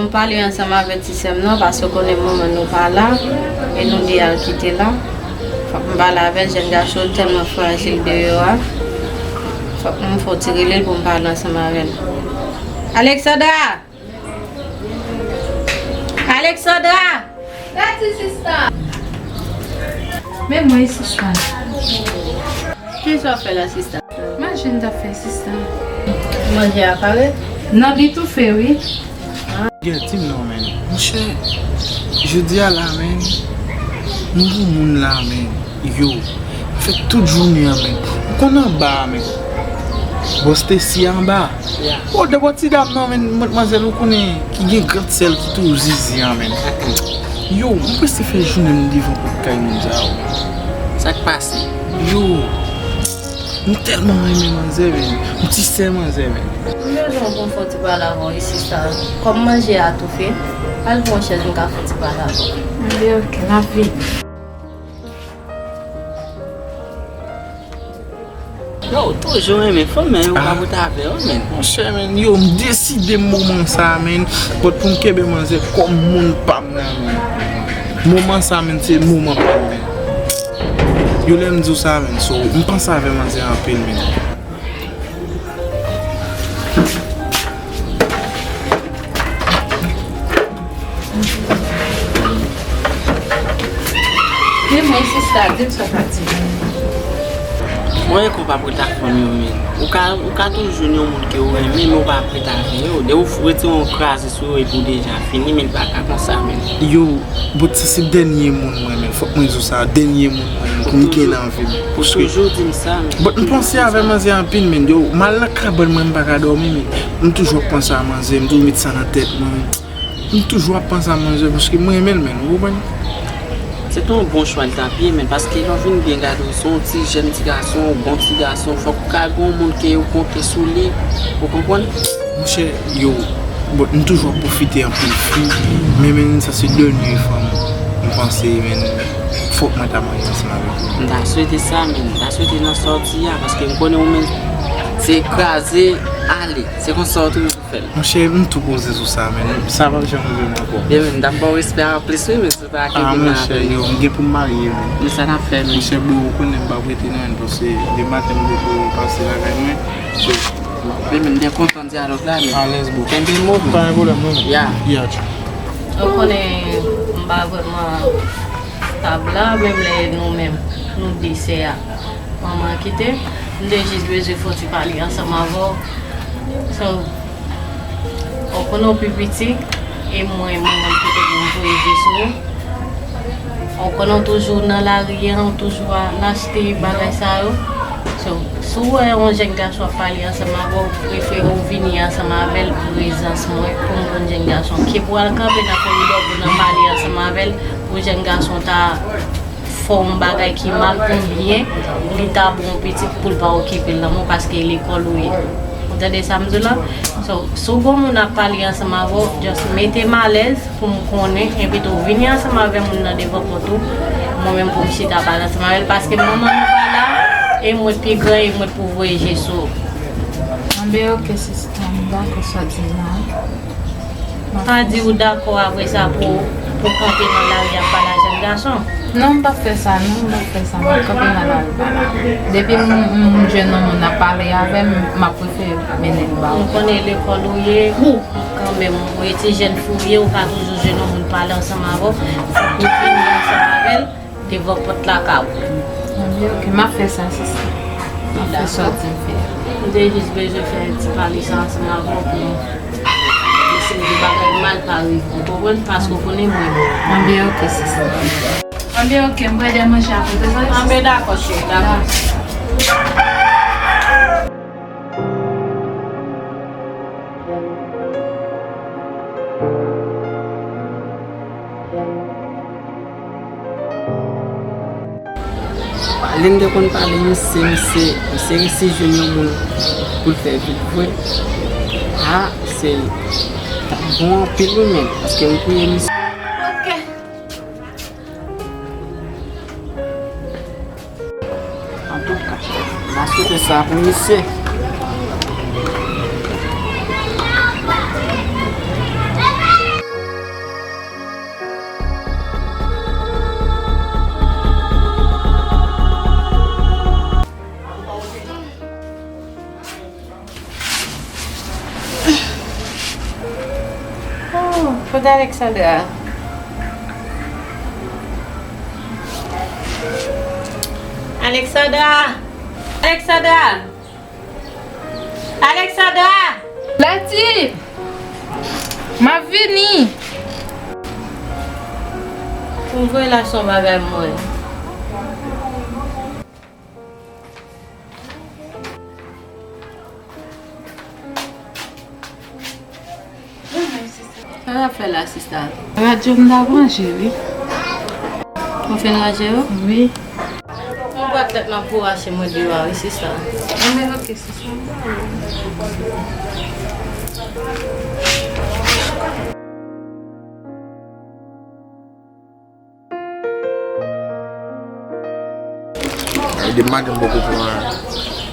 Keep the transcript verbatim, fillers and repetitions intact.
Mwen pale ansanm avèk ti sè m nan, paske w konnen moman nou pa la, e nou de a l kite la. Fòk m pale avè l, jèn gason tèlman frajil deyò a. Fòk m fè w ti rele l pou m pale ansanm avè l. Alexandra! Alexandra! Gati, sista! Men mwen, sista. Kisa w ap fè la, sista? Manje m t ap fè, sista. Manje a pare? Nan li toufe, wi. Gèt, di m non, menn. Monchè, jodi a la, menn, nou pou moun la, menn. Yo, m fè tout jounen an, menn. M konn anba a, menn. Bò Stacy anba. O, dèbò ti dam nan, menn, madmwazèl, ou konnen, ki gen grand sè l ki toujou zizi an, menn. Yo, m prèske fè jounen m devan pòt kay moun sa yo. Sa k pase? Yo, m tèlman renmen manzè, menn. M ti sè manzè, menn. M bezwen w pou m fè yon ti pale avè w isi sa. Kòm manje a toufe, al pran yon chèz m ka fè yon ti pale avè w. Anben, oke, m ap vini. Yo, toujou renmen fanm, men yo pa pote avè yo, men. Monchè, men, yo, m deside moman sa, men, pou m kenbe manzè kòm moun pa m nan, men. Moman sa, men, se moman pa m, men. Yo, lè m di w sa, men, so, m panse avè manzè anpil, men. Di mwen, sista, di m sa w ka di m. Mwen, konpa pou ta fanm yo, men. Ou ka, ou ka toujou jwenn yon moun ke ou renmen, men ou pa prèt avè yo. Depi ou retire yon kraze sou yo, epi ou deja fini, men li pa ka konsa, men. Yo, but sa se dènye moun mwen, men. Fòk mwen di w sa, dènye moun mwen, men, ki m gen nan vi m. Ou toujou di m sa, men. But m panse avè manzè anpil, men. Yo, m al nan kabann mwen, m pa ka dòmi, men. M toujou ap panse a manzè, m toujou met sa nan tèt mwen. M toujou ap panse a manzè paske m renmen l, menn, ou konprann? Se te yon bon chwa li t ap ye, menn, paske lè w vin byen gade w, se yon ti jèn ti gason, yon bon ti gason, fòk ou ka gen yon moun ke ou konte sou li, ou konprann? Monchè, yo, bon, m toujou ap pwofite anpil fi, men, menn, sa se dènye fanm, m panse, menn, fòk mwen ta marye ansanm avèk ou. M ta swete sa, menn, m ta swete nan sa w di a, paske m konnen ou menm, se kraze, ale, se konsa w toujou fè l. Monchè, m tou poze sou sa, men sa p ap janm rive m ankò. Ebyen, m t ap ba w respè a plis, wi, men si w ta kenbe men avè m. Ah, monchè, yo, m gen pou m marye, men. Men sa n ap fè, men. Monchè, bro, ou konnen m p ap rete nan anyen, paske demen maten m gen pou pase lakay mwen. So, men, men, m byen kontan dyalòg la, men. Alèz, bro. Kenbe mo, men. Pa gen pwoblèm, non, men. Ya. Ya, tchou. Ou konnen m pa vrèman stab la, menm lè nou menm, nou de sè a. Manman kite, m te jis bezwen fè yon ti pale ansanm avè w. So, ou konnen w pi piti, e mwen, mwen menm ki te pou m voye je sou ou. Ou konnen w toujou nan lari a, w toujou al achte bagay sa yo. So, si w wè yon jèn gason ap pale ansanm avè w, prefere w vini ansanm avè l, prezans mwen, pou m konn jèn gason ki pou al kanpe nan koridò pou n ap pale ansanm avè l, pou jèn gason ta fè yon bagay ki mal konbyen, li ta bon pitit pou l pa okipe l nan men w paske lekòl ou ye. Ou tande sa m di w la? So, si w gen yon moun ap pale ansanm avè w, just mete m alèz pou m konnen, epi tou vini ansanm avè moun nan devan pòt ou, mwen menm pou m chita pale ansanm avè l, paske manman nou pa la, e mwen pi gran, e mwen pou voye je sou ou. Anben, oke, sista, m dakò sa w di la. Pa di ou dakò apre sa pou, pou kanpe nan lari ap pale a jèn gason. Non, m p ap fè sa, non, m p ap fè sa. M ap kanpe nan lari pale. Depi m, m, m jwenn yon moun ap pale avè m, m ap prefere mennen l ba ou. M konnen lekòl ou ye, kanmenm, ou e ti jèn fi w ye, ou ka toujou jwenn yon moun pale ansanm avè w. Fòk ou vini ansanm avè l. Devan pòt lakay ou. Anben, oke, m ap fè sa, sista. M ap fè sa w di m fè a. M te jis bezwen fè ti pale sa ansanm avè w pou m eseye di bagay mal pa rive w, ou konprann? Paske w konnen mwen menm. Anben, oke, sista. Anben, oke, m prale manje a pote sa. Anben, dakò, cheri, dakò. Pale m te konn pale, misye, misye, misye resi jwenn yon moun pou l fè vit vre. A, misye t ap bon anpil wi, men, paske m priye misye. Ok. Antouka, m a swete sa pou misye. Oh, kote Alexandra? Alexandra! Alexandra! Alexandra! Lati! M ap vini! Pou m voye la son bagay mwen. Sa w ap fè la, sista? Radyo m t ap ranje, wi. Ou fin ranje yo? Wi. Yon bwat lèt m ap pou rache mwen deyò a, wi, sista. Anben, oke, sista. Li di maten m poko pran